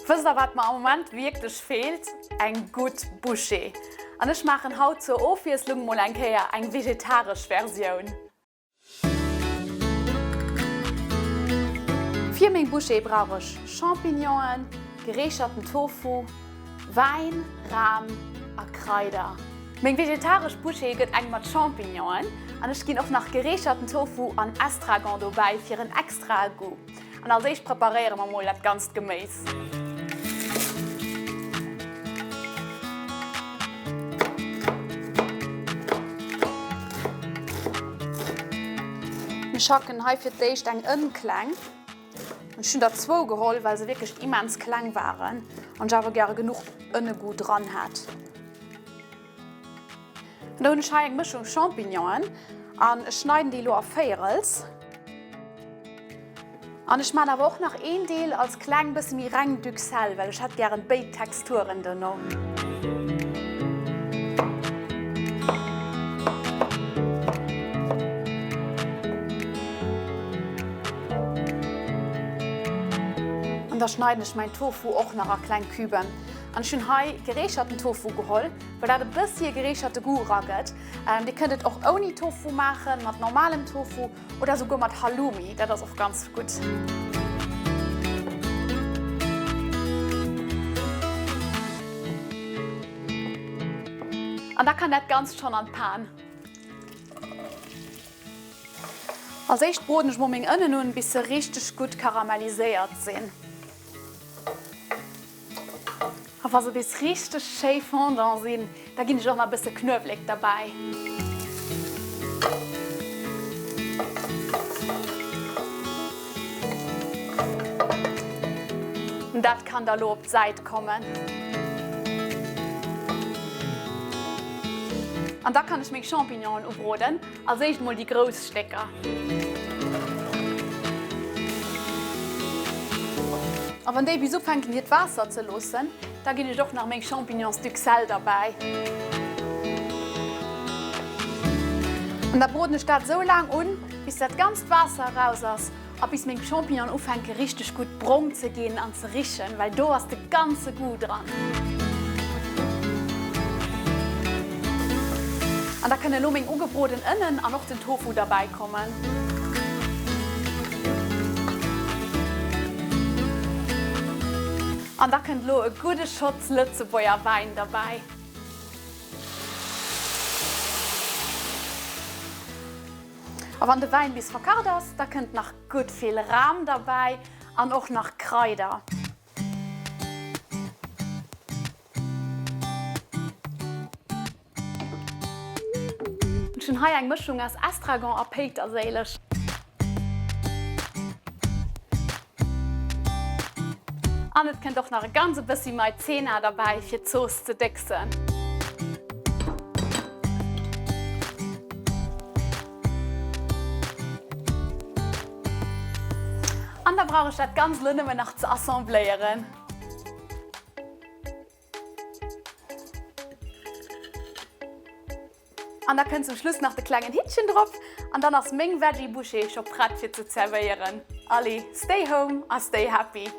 Wësst der wat mer am Moment wierklech feelt? Eng gutt Bouchée. An ech maachen haut zur Ofwiesslung mol eng Kéier eng vegetaresch Versioun. Fir meng Bouchée brauch ech Champignonen, gereecherten Tofu, Wäin, Ram a Kraider. Meng vegetaresch Bouchée gëtt eng mat Champignonen an ech ginn och nach gereecherten Tofu an Estragon dobäi fir en extrae Goût. An als éischt preparéiere mer mol dat ganzt Geméis. Mir schacken hei fir d'éischt eng Ënn kleng. Ech hunn der zwou geholl, well se wierklech immens kleng waren an ech awer gäre genuch Ënnegoût dran hat. An da hunn ech hei eng Mëschung Champignonen an ech schneiden déi elo a Véierels. An ech maan awer och nach een Deel als kleng bësse méi reng Duxelle, well ech hätt gären béid Texturen dono. An da schneiden ech mäin Tofu och nach a kleng Küben. An ech hunn hei gereecherten Tofu geholl, well dat e bëssi e gereecherte Goût eragëtt. Dir kënnt et och ouni Tofu maachen, mat normalem Tofu. Oder souguer mat Halloumi, dat ass och ganz gutt. An da kann dat Ganzt schonn an d'Pan. Als éischt broden ech mol meng Ënnen un, bis se richteg gutt karamelliséiert sinn. A wa se bis richteg schéi fondant sinn, da ginn ech och nach e bësse Knuewelek derbäi. Dat kann da lo op d'Säit kommen. An da kann ech meng Champignonen ubroden. Als éischt mol déi grouss Stécker. A wann déi bis ufänken hiert Waasser ze loossen, da ginn ech och nach meng Champignons d'Uxelles derbäi. An da broden ech dat esou laang un, bis dat ganzt Waasser eraus ass A bis meng Champignonen ufänke richteg gutt brong ze ginn an ze richen, well do ass de ganze Goût dran. An da kënne elo meng ugebroden Ënnen an och den Tofu derbäi kommen. An da kënnt elo e gudde Schotz Lëtzebuerger Wäin derbäi. A wann de Wäin bis verkacht ass, da kënnt nach gutt vill Ram derbäi an och nach Kraider. Ech hunn hei eng Mëschung aus Estragon a Péiterséileg. An et kënnt och nach e ganz e bëssi Maizena derbäi fir d'Zooss ze décksen. An da brauch ech dat Ganzt elo nëmmen nach ze assembléieren. An da kënnt zum Schluss nach de klengen Hittchen drop an dann ass meng Veggie Bouchée scho prett fir ze zerwéieren. Allez, stay home a stay happy!